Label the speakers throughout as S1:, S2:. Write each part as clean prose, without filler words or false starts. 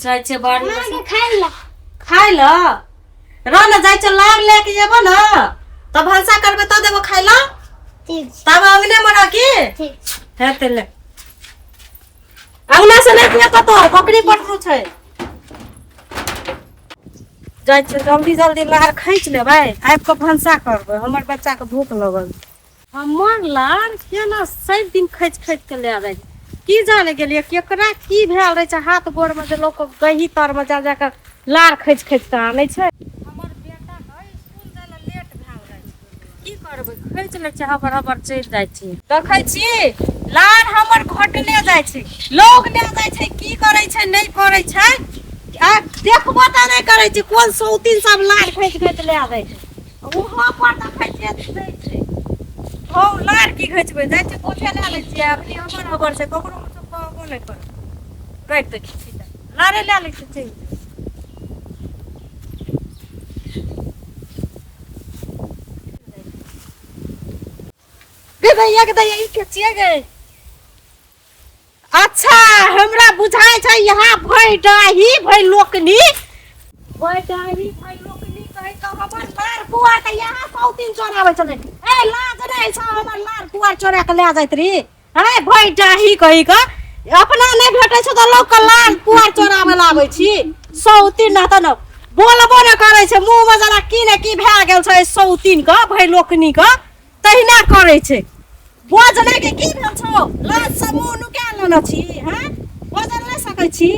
S1: जाइ छियै बाड़ी में
S2: अहाँके खाइ लए।
S1: खाय लए रह ने, जाइ छियै लार लए के जेबो ने तब भनसा करबै तब देबो खाय लए।
S2: ठीक छै।
S1: तब अंगने मे रह की?
S2: ठीक छै।
S1: हेतै ले, अंगना से नहि दिअ कतौ, बकरी पटरू छै। जाइ छियै जल्दी जल्दी लार खींच लेबै, आबि कऽ भनसा करबै, हमर बच्चाके भूख लगल। हमर लार केना सभ दिन खींच खींच के लए जाइ छै, की जाने गेलियै केकरा की भेल रहै छै हाथ गोरमे जे लोक गही तरमे जा जा कऽ लार खींच खींच कऽ आनै छै। हमर बेटाके इसकुल जाइ लए लेट भेल रहै छै, की करबै, खींच लै छियै, हबर हबर चलि जाइ छियै। देखै छी लार हमर घटले जाइ छै, लोग लए जाइ छै, की करै छै नहि करै छै आ देखबो तऽ नहि करै छै। कोन सौतीन सब लार खींच खींच लए जाइ छै, ओहो पर देखै छियै दै छै। हौ, लार की घिचबै, जाइ छियै कोठे लए लै छियै। अखनी हमर हबर छै, ककरो किछो कहबो नहि करबै, काटि दै छियै, लारे लए लै छियै, चलि जेबै। गे दैया, गे दैया, ई के छियै गे? अच्छा, हमरा बुझाइ छै यहाँ भै डाही भै लोकनी, भै डाही भै लोकनी कहै तऽ हमर लार पुआर तऽ यहाँ सौतीन चोराबै छलै। ए लाज नहि छै, हमर लार पुआर चोरा कऽ लए जाइत रही? हे भै डाही कही कऽ अपना नहि भेटै छै तऽ लोकके लार पुआर चोराबै लए आबै छी। सौतीन रहतै ने, बोलबो नहि करै छै, मुँहमे जेना की ने की भए गेल छै सौतीन के भै लोकनी के, तहिना करै छै। बजने के की भेल छौ? लाज से मुँह नुका लेने छी? हैं, बजल नहि सकै छी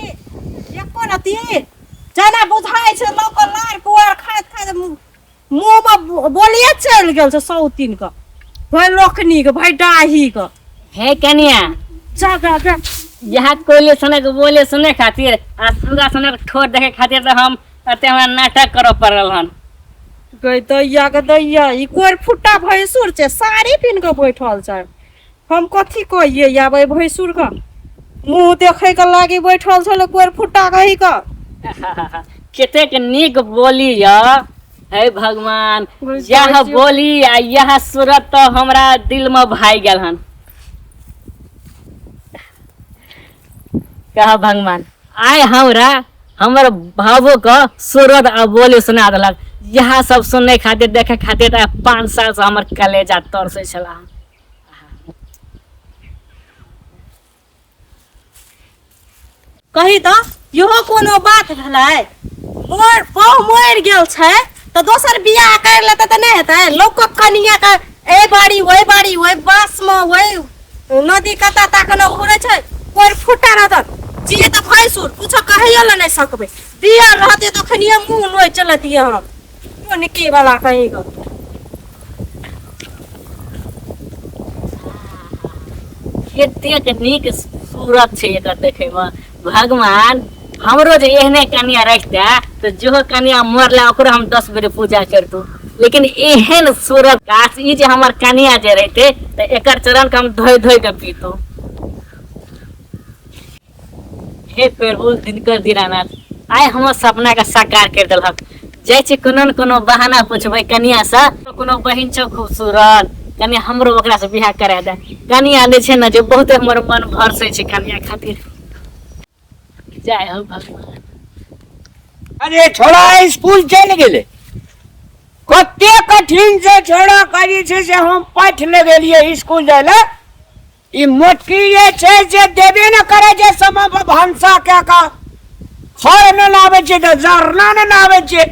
S1: एको रत्ती? जेना बुझाइ छै लोक लार पुआर खाइत खाइत मुँहमे बोलिए चलि गेल छै सौतीन के, भाई लोकनी के, भाई डाही के।
S3: हे कनिया,
S1: जा जा जा।
S3: यहाँ कोयले सनक बोले सुने खातिर आ सुगा सनक ठोर देखे खातिर तऽ हम एते हमरा नाटक करऽ पड़ल हन।
S1: गई दैया, गे दैया, ई कोर फुट्टा भैंसुर छै, साड़ी पिन्ह कऽ बैठल छै। हम कथी कहियै आब एहि भैंसुर के? मुँह देखै के लागी बैठल छलै कोर फुट्टा कही कऽ।
S3: कतेक नीक बोली यऽ, हे भगवान! यह बोली आ यह सूरत तऽ हमरा दिल में भाई गेल हन। कह भगवान, आइ हमरा हमर भावो के सूरत आ बोली सुना देलक। यह सब सुनै खातिर देखे खातिर तऽ 5 साल से हमर कलेजा तरसै छला।
S1: कही तऽ इहो कोनो बात भेलै? मोर बहु मरि गेल छै तऽ दोसर बियाह करि लेतै तऽ नहि हेतै? लोकक कनिया के एहि बाड़ी ओहि बाड़ी ओहि बाँसमे ओहि नदी कतऽ ताकने घुरै छै। कोइ फुट्टा रहत जिये तऽ भैंसुर कुछो कहैयो लए नहि सकबै। बियाह रहतै तऽ अखनिये मुँह नोचि चलतियै हम निकी वाला कहीं के।
S3: कतेक नीक सूरत छै एकर देखैमे। भगवान हमरो जे एहने कनिया रखते तऽ जो कनिया मरला ओकरो हम 10 बेर पूजा करतू, लेकिन एहन सूरत काश ई जे हमर कनिया जे रहते तऽ एकर चरण के हम धोइ धोइ के पीतू। हे प्रभु दिनकर दीनानाथ, आइ हमर सपना के साकार कर देलक। जाइ छी कोनो ने कोनो बहाना पुछबै कनिया से, कोनो बहिन छौ खूबसूरत कनि हमरो ओकरा से बियाह करा दे। कनिया जे छै ने जे बहुत हमर मन भरसै छै कनिया खातिर। जय हो भगवान।
S4: अरे छोड़ा स्कूल चलि गेलै, कते कठिन से छोड़ा के जे छै से हम पाठि लगेलियै स्कूल जाइ लए। ई मोटकी जे छै से देबे ने करै छै समय पर भनसा कए कऽ, खर नहि लाबै छै तऽ जरना नहि लाबै छै।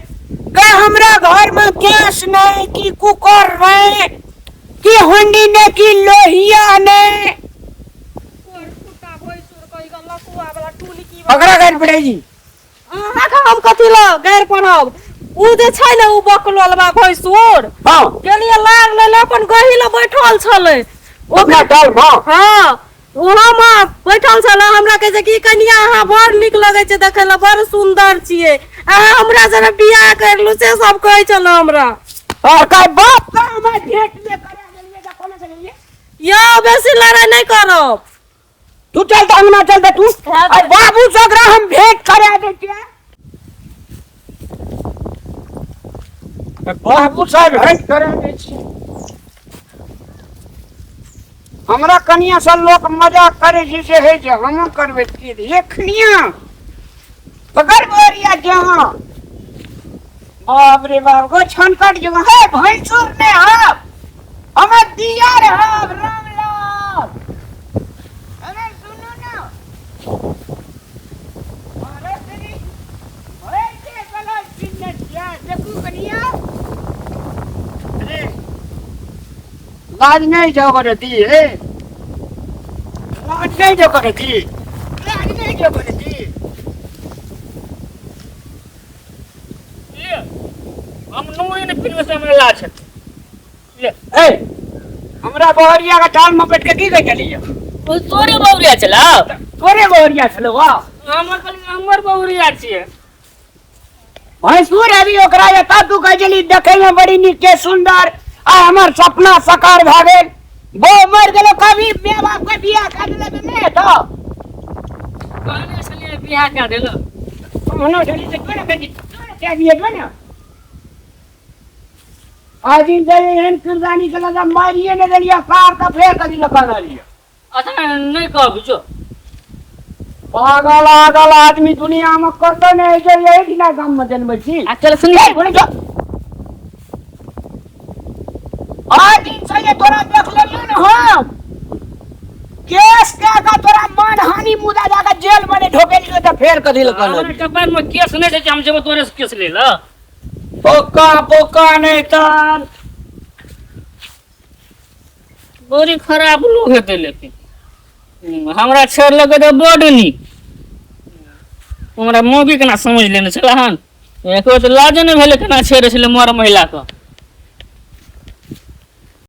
S4: गे हमरा घरमे गैस नहि कि कुकर नहि कि हंडी नहि कि लोहिया नहि। ओकरा गारि पड़ै जी।
S1: अहाँके हम कथी लए गारि पढ़ब? ओ जे छै ने ओ बकलोलबा भैंसुर।
S4: हँ।
S1: गेलियै लार लै लए, अपन गही लए बैठल छलै।
S4: अपना टाल मे?
S1: हँ, ओहोमे बैठल छलै। हमरा कहै छै कि कनिया, अहाँ बड़ नीक लगै छै देखै लए, बड़ सुन्दर छियै अहाँ, हमरा से बियाह करि लू, से सब कहै छलै हमरा।
S4: और का बाप का हमरा भेंट में करा गेलियै तऽ कोना से गेलियै?
S1: यौ, बेसी लड़ाइ नहि करब।
S4: तू चल तऽ अंगना चल तऽ तू आ बाबू से ओकरा हम भेंट करा दै छियै। बाबू साहब भेंट करा दै छियै। हमरा कनिया से लोक मजाक करै छै से होइ छै, हमहूँ करबै। की एखनिया पकड़ बोरिया जहाँ बाप रे बाप गो छनकट जो है भैंसुर ने आप हमें दिया रे हम राम लाल। अरे सुनो ना, अरे तेरी भैंसे गलत चिन्ह छिया देखू कनिया। अरे लाज नहीं जाओ करती है, लाज नहीं जाओ करती, लाज नहीं जाओ करती।
S3: ले हम नून ने पीने से हमरा लाज हेतै। ले
S4: ए हमरा बहरिया के टाल में बैठ के की कहै छलियै?
S3: ओ तोरे बहुरिया छलौ।
S4: तोरे बहरिया छलौ वाह।
S3: हमर कहली हमर बहुरिया छियै।
S4: भैंसुर अभी ओकरा एतऽ तू कहै छली देखै में बड़ी नीक के सुंदर, आ हमर सपना साकार भए गेल। बो मरि गेलो, कभी माय बाप के बियाह कए देलक तऽ नहि हेतौ।
S3: कहने छलियै बियाह कए देलौ।
S4: कहनो छली तऽ तोरे कहै छी, तोरे कए दियै जो ने। आज दिन से एहन किरदानी केलक जे मारिए नहि देलियै सार तऽ फेर कथी लऽ कहलियै।
S3: अच्छा नहि कहबी जो।
S4: पागल आगल आदमी दुनिया में कतौ नहि होइ छै, एहि दिना गाम में जन्मै छी।
S3: आ चल सुन।
S4: ए, बोले जो। आज दिन से जे तोरा देख लेलियौ ने हम, केस कए कऽ तोरा मानहानि मुदा जाकऽ जेल में नहि ढोकेलियौ तऽ फेर कथी लऽ कहलियौ?
S3: हमरा कपार में केस नहि छै जे हम जेबो तोरे से केस लै लए।
S4: पोका पोका नहि तर।
S3: बड़ी खराब लोग हेतै, लेकिन हमरा छोड़लकै तऽ बड्ड नीक। हमरा मौगी केना समझ लेने छलै हन, एको तऽ लाजो नहि भेलै केना छेड़ै छलै मर महिलाके।